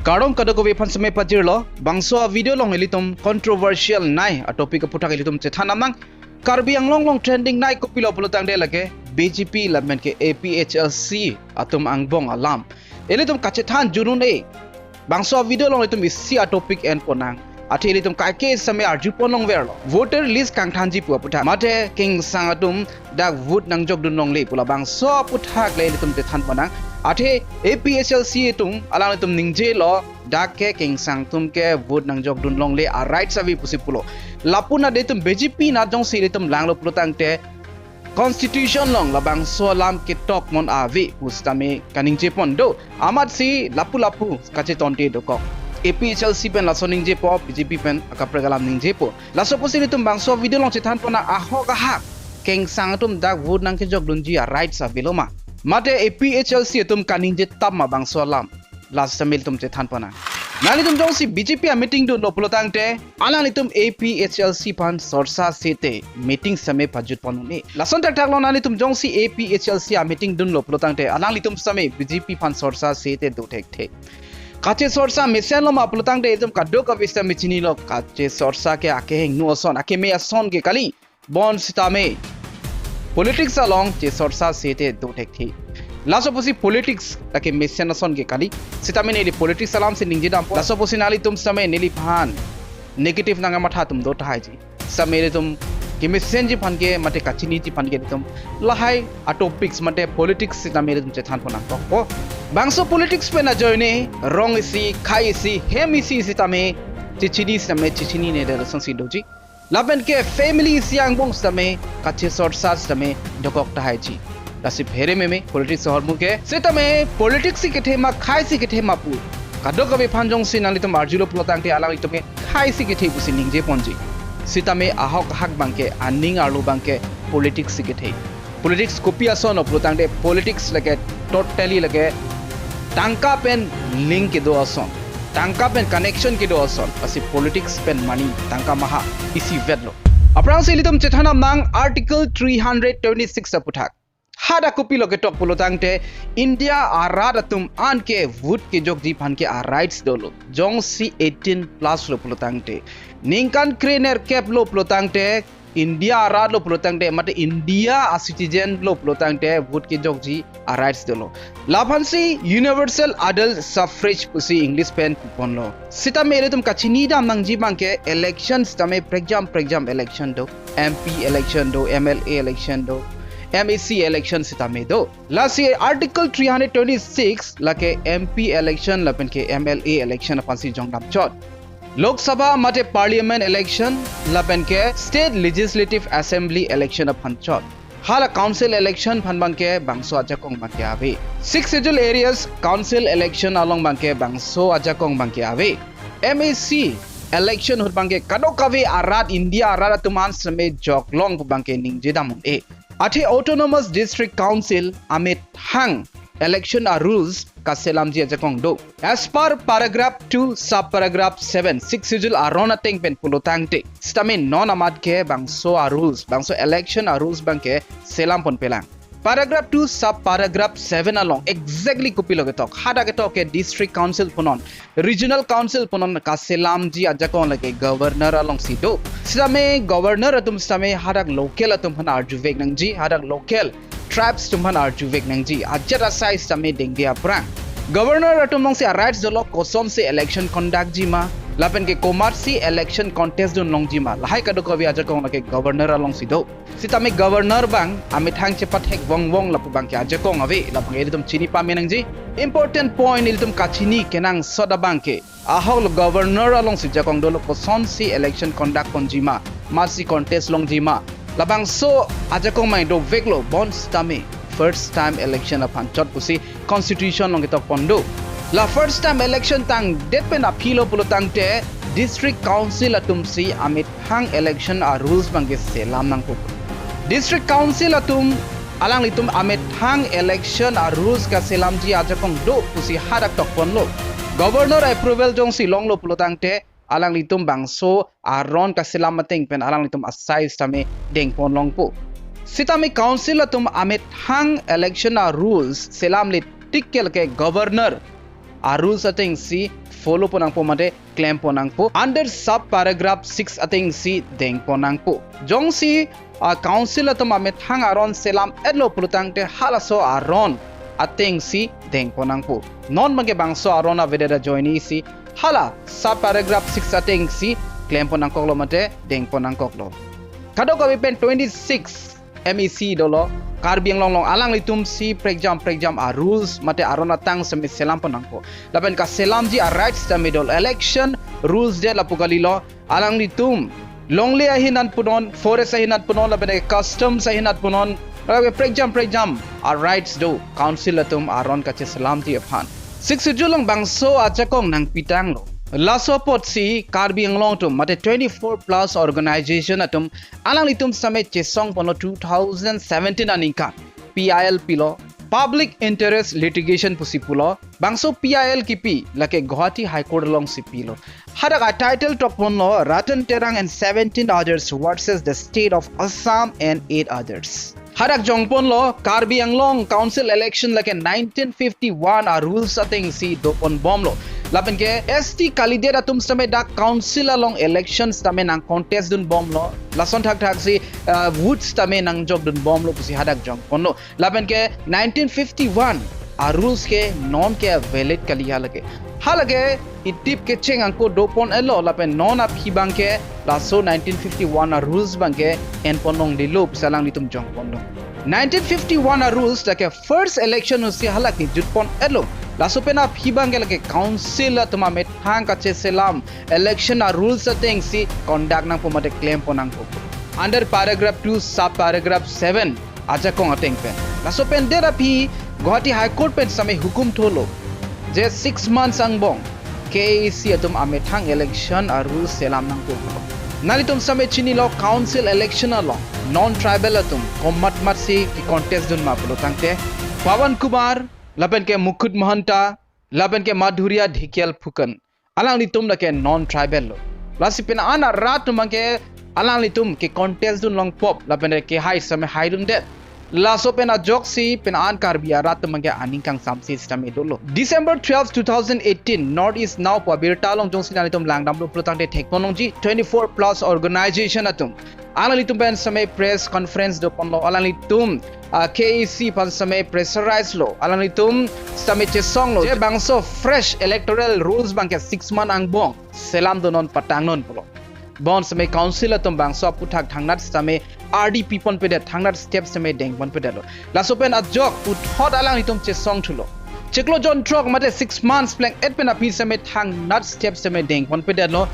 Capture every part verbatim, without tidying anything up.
Kardom kadokave aphan seme pajirlo, bangso a-video along ilitum controversial nei a-topic aputhak ilitum chethan nang. Karbi Anglong along trending nei kopilo pulotangte lake B J P lapen ke A P H L C atum angbong alam. Ilitum kachethan jun un-e. Bangso a-video along ilitum isi a-topic enpon nang. Athe ilitum kaike seme arjupon longverlo. Voter list kangthanji pu aputhak. Mate kengsang atum dak vote nangjokdun longle pu labangso aputhak le ilitum chethanpon nang. Athe A P H L C atum alanglitum ningjelo dak ke kengsang atum ke vote nangjokdun longle, a-rights ave pusi pulo. Lapu nat ilitum B J P nat jongsi ilitum langlo pulotangte constitution along labangso alam ketok mon ave pu sitame kaningjepon do. Amatsi lapu lapu kachetonte dokok. A P H L C pen laso ningjepo, B J P pen akaprek alam ningjepo. Laso pusi ilitum bangso a-video along chethanpon nang, ahok ahak kengsang atum dak vote nangkejokdunji a-rights avelo ma? Mate A P H L C atum kaningje tap ma bangso alam? Laso seme ilitum chethanpon nang. Nanglitum jongsi B J P a-meeting dunlo pulotangte alanglitum A P H L C aphan sorsa sete meeting seme pajutpon un-e. Lason thakthak along nanglitum jongsi A P H L C a-meeting dunlo pulotangte alanglitum seme B J P aphan sorsa sete do thekthe. Kachesorsa mesenlo ma pulotangte ilitum kadokave sitame chinilo, kachesorsa ke akehingno ason, akeme ason ke kali. Bonsitame politics along chesorsa sete do thekthe. Laso pusi politics lake mesen ason ke kali. Sitame neli politics alam si ningjedampo. Laso pusi nanglitum sitame neliphan negative nangkamatha atum do tahaiji. Sitame ilitum kemesenji aphan ke mate kachiniji aphan ke ilitum lahai a-topics mate politics sitame ilitum chethanpon nangkokpo. Bangso politics pen ajoine rong isi, khei isi, hem isi sitame chechini sitame chechinine de lasonsi doji. Lapen ke family isi angbong sitame kachesorsa sitame dokok tahaiji. Lasi phere meme politics ahormu ke. Sitame politics si kethe ma, khei si kethe ma pu kadokave aphan jongsi nanglitum arjulo pulotangte alanglitum ke khei si kethe pusi ningjeponji. Sitame ahok ahak abangke, aning arlo abangke politics si kethe. Politics kopi ason o pulotangte politics lake totally lake tangka pen link kedo ason, tangka pen connection kedo ason. Lasi politics pen money, tangka maha isivetlo. Aphrangsi ilitum chethan nang Article three hundred twenty-six aputhak. Hadak kopilo ketok pulotangte India arat atum an ke vote kejokji aphan ke a-rights dolo. Jongsi eighteen plus lo pulotangte, ningkan krenerkep lo pulotangte, India arat lo pulotangte mate India a-citizen lo pulotangte vote kejokji a-rights dolo. Laphansi universal adult suffrage pusi English pen puponlo. Sitame ilitum kachinidam nangji abangke election sitame prekjam prekjam election do, M P election do, M L A election do, M A C election sitame do. Lasi Article three hundred twenty-six lake M P election lapen ke M L A election aphansi jongdamchot. Lok Sabha mate Parliament election lapen ke State Legislative Assembly election aphan chot. Hala council election aphan abangke bangso ajakong abangke ave. Sixth Schedule areas council election along abangke bangso ajakong abangke ave. M A C election ahut abangke kadokave arat, India arat atum an seme joklong pu abangke ningjedam un-e. Athe Autonomous District Council amethang election a-rules kaselamji ajakong do. As per paragraph two, sub paragraph seven, Sixth Schedule aron ateng pen pulotangte, sitame non amat ke bangso a-rules, bangso election a-rules abangke selamponpelang. Paragraph two, sub paragraph seven along exactly kopilo ketok? Hadak ketok ke District Council punon, Regional Council punon kaselamji ajakong lake Governor alongsi do. Sitame Governor atum sitame hadak local atum aphan arjuvek nangji, hadak local tribes atum aphan arjuvek nangji. Ajat asai sitame dengde aphrang Governor atum alongsi a-rights dolo kosonsi election conduct ji ma, lapen ke komatsi election contest dun longji ma, lahai kadokave ajakong lake Governor alongsi do. Sitame Governor abang amethang chepathek vongvong lapu abangke ajakong ave, labang ilitum chini pame nangji. Important point ilitum kachini kenangsot abangke, ahok lo Governor alongsi jakong dolo kosonsi election conduct ponji ma, matsi contest longji ma. Labangso ajakong mai doveklo, bonsitame first time election aphan chot pusi Constitution along ketokpon do. La first time election tangdet pen aphi lo pulotangte District Council atumsi amethang election a-rules abangke selam nangpo. District Council atum alanglitum amethang election a-rules kaselamji ajakong do pusi hadak tokponlo. Governor approval jongsi longlo pulotangte alanglitum bangso aron kaselam ateng pen alanglitum asai sitame dengpon longpo. Sitame council atum amethang election a-rules selamle tik ke lake Governor a-rules atengsi follow ponnangpo mate klem ponnangpo. Under sub paragraph six atengsi deng ponnangpo. Jongsi a-council atum amethang aron selam-etlo pulotangte halaso aron atengsi deng ponnangpo. Non abangke bangso aron avedet ajoinesi hala sub paragraph six atengsi klem ponnangkoklo mate deng ponnangkoklo. Kadokave pen twenty-six M A C dolo, Karbi Anglong along alanglitumsi prekjam prekjam a-rules mate aron ateng seme selam ponnangpo. Lapen kaselamji a-rights tame dolo, election rules det lapu kalilo, alanglitum longle ahin an punon, forest ahin an punon, lapen customs ahin an punon, lapen prekjam prekjam a-rights do, council atum aron kacheselamji aphan. Sixth Schedule along bangso ajakong nangpitanglo. Laso apotsi Karbi Anglong atum mate twenty-four plus organization atum alanglitum seme chesong ponlo two thousand seventeen aningkan. P I L pilo, Public Interest Litigation pusi pulo. Bangso P I L kipi lake Guwahati High Court alongsi pilo. Hadak a-title tokponlo Ratan Terang and seventeen others versus the State of Assam and eight others. Hadak jongponlo Karbi Anglong Council election lake nineteen fifty-one a-rules atengsi doponbomlo. Lapenke S T kalidet atum seme dak council along election sitame nang-contest dunbomlo. Lason thakthaksi, uh, votes tame nangjok dunbomlo pusi hadak jongponlo. Lapenke nineteen fifty-one a-rules ke non ke valid kali halake. Halake idip kecheng angko dopon-etlo lapen non aphi abangke laso nineteen fifty-one a-rules abangke enpon longlelo pusi alanglitum jongponlo. Nineteen fifty-one a-rules lake first election ahutsi halake jutpon-etlo. Laso pen aphi abangke lake council atum amethang kacheselam election a-rules atengsi conduct nangpo mate klem ponnangpo. Under paragraph two, sub paragraph seven, ajakong ateng pen. Laso pen det aphi Guwahati High Court pen seme hukum tholo je six months angbong K A A C atum amethang election a-rules selam nangpo. Nanglitum seme chinilo council election along non-tribal atum komat matsi ke-contest dunma pulotangte Pawan Kumar, lapenke Mukut Mahanta, lapenke Madhurya Dhikial Phukan. Alanglitum lake non-tribal lo. Lasi pen an arat atum abangke alanglitum ke-contest dun longpo lapen kehai seme haidundet. Laso pen ajoksi pen an Karbi arat atum abangke aning kangsamse sitame dolo. December twelve, two thousand eighteen, North East Now pu abirta along jongsi nanglitum langdamlo pulotangte thekpon longji, twenty-four plus organization atum alanglitum pen seme press conference doponlo, alanglitum, ah, K A A C aphan seme pressurize lo, alanglitum seme chesonglo je bangso fresh electoral rules abangke six month angbong selam donon, patangnon pulo. Bon seme council atum bangso aputhak thangnat sitame R D P ponpedet, thangnat step seme dengponpedetlo. Laso pen ajok puthot alanglitum chesong thulo. Chiklo jonthrok mate six months pleng-et pen aphi seme thangnat step seme dengponpedetlo.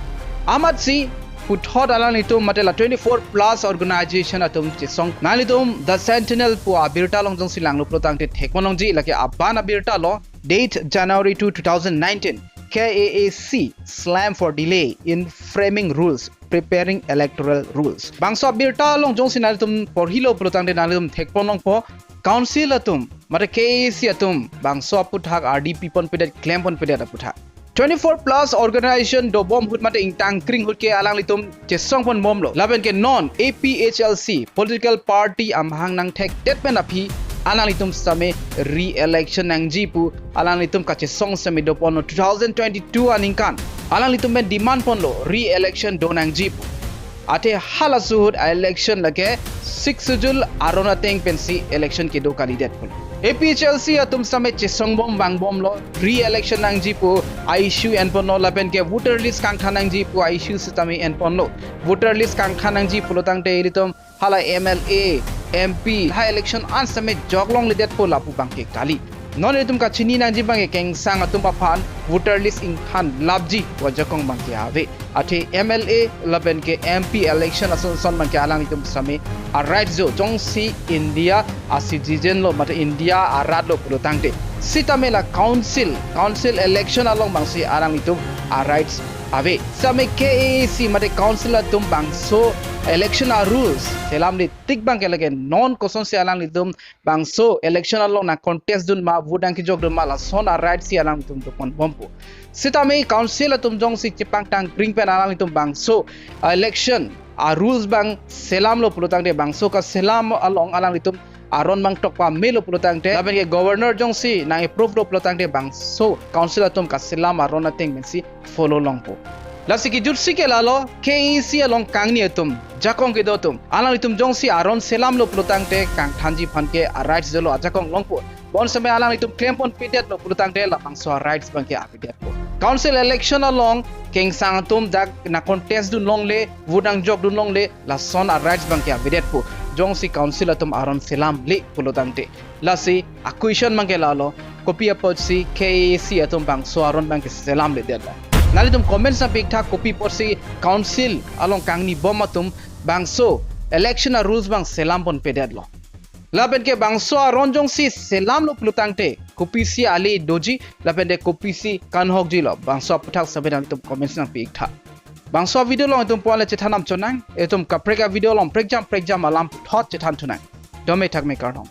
Amatsi puthot alanglitum mate la twenty-four plus organization atum chesong. Nanglitum The Sentinel pu abirta along jongsi langlo pulotangte thekpon longji, lake aban abirta lo, date January two, two thousand nineteen. K A A C slammed for delay in framing rules preparing electoral rules. Bangso abirta along jongsi nanglitum porhilo pulotangte nanglitum thekpon longpo, council atum mate K A A C atum bangso aputhak R D P ponpedet, klemponpedet aputhak. Twenty-four plus organization dobom ahut mate ingtang kring ahut ke alanglitum chesongponbomlo. Lapenke non A P H L C political party amahang nangthekdet pen aphi alanglitum sitame re-election nangji pu alanglitum kachesong seme doponlo two thousand twenty-two aningkan. Alanglitum pen demand ponlo re-election do nangji pu. Athe halaso ahut a-election lake Sixth Schedule aron ateng pensi election kedo kalidet pulo. A P H L C atum sitame chesongbom vangbomlo, re-election nangji pu a-issue enponlo, lapenke voter list kangthan nangji pu a-issue sitame enponlo. Voter list kangthan nangji pulotangte ilitum hala M L A, M P, ha election an sitame joklongledetpo lapu abangke kali. Non ilitum kachini nangji abangke kengsang atum aphan voter list ingthan lapji pu ajakong abangke ave. Athe M L A lapenke M P election ason ason abangke alanglitum sitame a-rights do, jongsi India a-citizen lo mate India arat lo pulotangte. Sitame la council, council election along abangsi alanglitum a-rights ave. Sitame K A A C mate council atum bangso election a-rules selamle tik abangke lake non kosonsi alanglitum bangso election along nang-contest dunma, vote nangkejok dunma, lason a-right si alanglitum doponbompo. Sitame council atum jongsi chepangtang kring pen alanglitum bangso, ah, election a-rules abang selamlo pulotangte bangso kaselam along alanglitum aron bang tokpamelo pulo tangte, lapen ke governor jongsi nang-approve lo pulo tangte bangso council atum kaselam aron ateng pensi follow longpo. Lasi kejutsi ke lalo, K A A C along kangni atum, jakong kedo atum, alanglitum jongsi aron selamlo pulo tangte kangthanji aphan ke a-rights dolo, ajakong longpo. Bonseme alanglitum klempon pedetlo pulo tangte labangso a-rights bang ke avedetpo. Council election along kengsang atum dak nang-contest dun longle, vote nangjok dun longle, lason a-rights bang ke avedetpo, jongsi council atum aron selamle pulo tangte. Lasi a-question bang ke lalo, kopi apotsi K A A C atum bangso aron bang ke selamledetlo? Nanglitum comments nangpi-iktha, kopi apotsi council along kangnibom atum bangso election a-rules bang selamponpedetlo? Lapen ke bangso aron jongsi selamlo pulo tangte kopisi ale doji, lapen ke kopisi kanghokjilo, bangso aphuthak sitame nanglitum comments nangpi-iktha. Bangso video along itum puan le chethan nangchonang, itum kaprek a-video along prekjam prekjam alam puthot chethan thunang. Dome thakme, kardom.